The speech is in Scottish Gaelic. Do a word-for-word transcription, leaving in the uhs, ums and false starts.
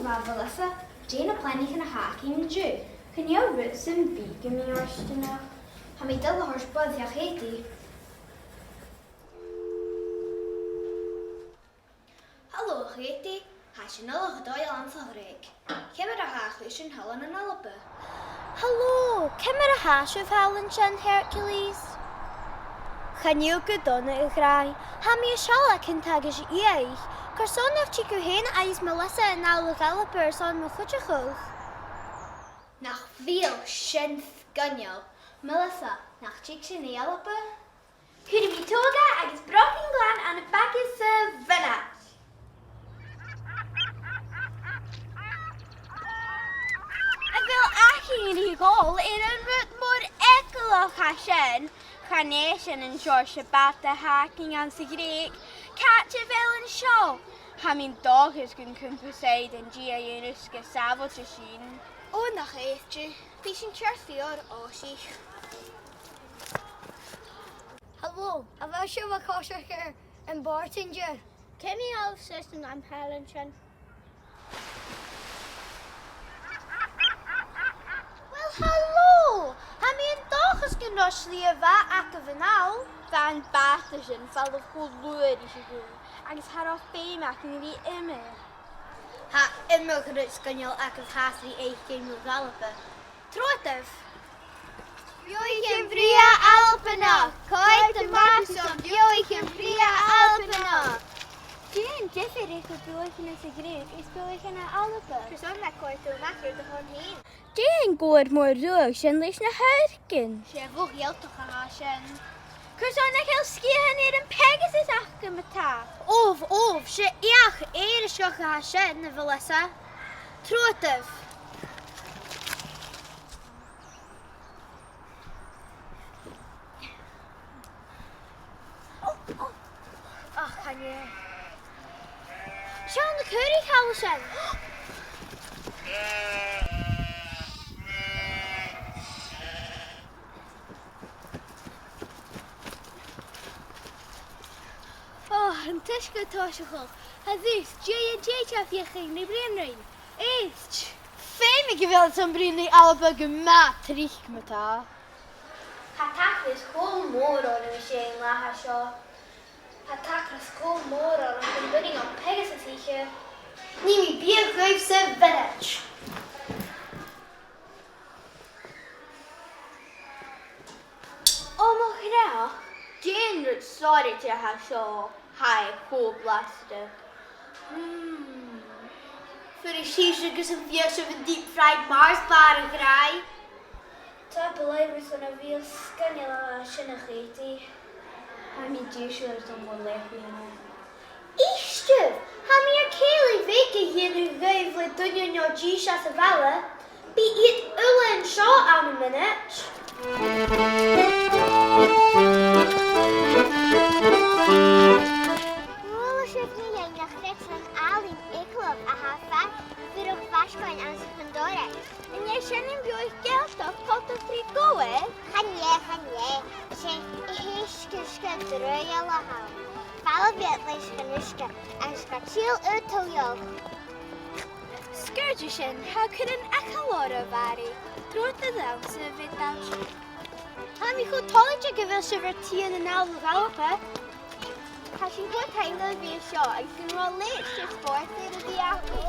Math, Melissa, dè na planaichean a th' againn an-diugh? Chan eil rud sam bith gu mì-fhortanach. Tha mi a' dol a thoirt boireannach Katie. Halò, a Chatie. Tha sinn uile gu dòigheil anns a' Ghrèig. Ciamar a tha a' chùis an seo ann an Alba? Halò, ciamar a tha sibh thall an sin, Hercules? Chan eil gu dona, a ghràidh. Tha mi a' sealltainn taigh-òsta. Carson nach tig thu fhèin agus Melissa a-nall a dh'Alba airson mo chuideachadh? Nach eil sin sgoinneil. Melissa, nach tig sinn a dh'Alba? Cuiridh mi tòrr agus brògan glan ann am baga sa mhionaid. A bheil againn ri dhol air an rud mòr eagalach a tha sin? Chan e sin an seòrsa bàta a th' againn anns a' Ghrèig. Càit a bheil an seo? Tha mi an dòchas gun cùm Poseidon, dia an uisge, sàbhailte sinn. Ò, nach fheàrr. Bidh sinn ceart gu leòr, a Chatie. Halò, a bheil sibh a' coiseachd air a' bhàta an-diugh? Cò mheud a tha sibh a' dol a-nall an sin? Uill, halò! Tha mi an dòchas gun robh slighe mhath agaibh a-nall. Bha am bàta sin a' falbh cho luath ris a' ghaoith, agus cha robh feum againn ri iomadh. Tha iomadh rud sgoinneil agaibh fhathast ri fhaicinn mu dh'Alba. Trobhadaibh! Beathaichean brèagha Albannach! Coimhead a-mach airson beathaichean brèagha Albannach! Dè an diofar eadar beathaichean anns a' Ghrèig is beathaichean à Alba? Carson nach coimhead thu a-mach air do shon fhèin? Dè an gobhar mòr ruadh sin leis na h-adhaircean? 'S e bogha Ghàidhealtachd a tha sin. Carson nach eil sgiathan air am Pegasus aca ma-thà? Obh, obh, 's e each Èirisgeach a tha sin, a Mhelissa. Trobhadaibh. Ò, ò. Ach, chan e. Seo na caoraich thall an sin. Ò, an t-uisge tòiseachadh. Tha fios, dè an tè seo a' feuchainn ri bruidhinn rinn. Èist! Feumaidh gu bheil e airson bruidhinn ri Alba gu math tric ma-thà. Tha tachartas cho mòr orm an sin an latha seo. Tha tachartas cho mòr orm gun bruidhinn am Pegasus oirre. Nì mi biadh dhuibh sa mhionaid. Ò mo chreach, dè an rud sònraichte a tha seo, tha e cho blasta. Mm. Fuirich sibhse agus am faigh sibh an deep fried Mars bar, a ghràidh. Tapadh leibh airson a' bheul sgoinneil a tha sin, a Chatie. Tha mi deiseil airson mo leabaidh. Èistibh, tha mi air cèilidh bheag a dhèanamh dhuibh le duine no dithis às a' bhaile. Bidh iad uile an seo ann am mionaid. Chuala sibh mu dheidhinn na creidean àlainn eagalach a tha a' fàs, fuireach faisg oirnn anns a' Phondora. An e sin am beathach Gàidhealtach, Potter Tree Gower? Chan e, chan e. 'S e eisc-uisge draoidheil a th' ann. Falbh iad leis an uisge agus ga till air tuilleadh. Sguir sin, tha cuideigin a' call orra, a Mhàiri. Trobhad a-nall, a Mhàiri. Tha mi cho toilichte gu bheil sibh air tighinn a-nall a dh'Alba. Tha sinn cho taingeil a bhith an seo agus gun robh leithid de spòrs air a bhith againn.